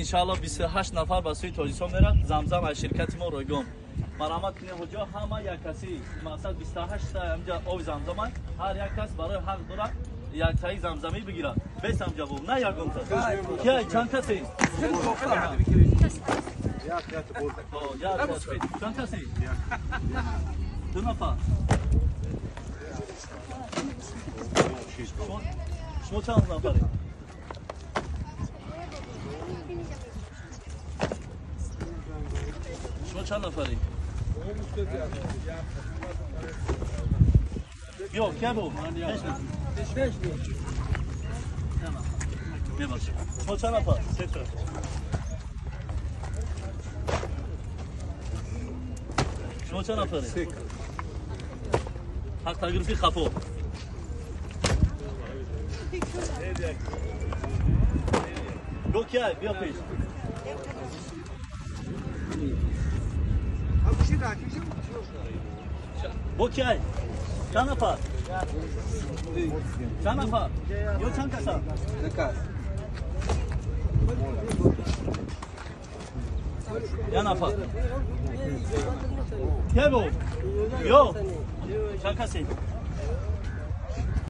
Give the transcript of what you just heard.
иншаалло 28 нафар ба сӯи Тоҷикистон мерад. Замзам аз ширкати мо ройгон. Марҳамат кунед ҳоҷиҳо, ҳама як каси мақсад 28 та ҳамҷа оби замзам аст. Ҳар як кас барои ҳақ дорад як таи замзамӣ бигирад. Бес ҳамҷа бу, на ягонта. Кия чанд касе? Чанд касе? Ду нафар. Шумо чанд нафаред? Шумо чанд нафаред? Биё, кия бу? Мебошед. Шумо чанд нафар? Се та. Шумо чанд нафаред? Се. Ҳақ тагирифти хафо. Го кия, биё пеш. Бо кия? Чанд нафар? Чанд нафар? Ё чанд каса? Я нафар. Кия бо? Ё чанд касе?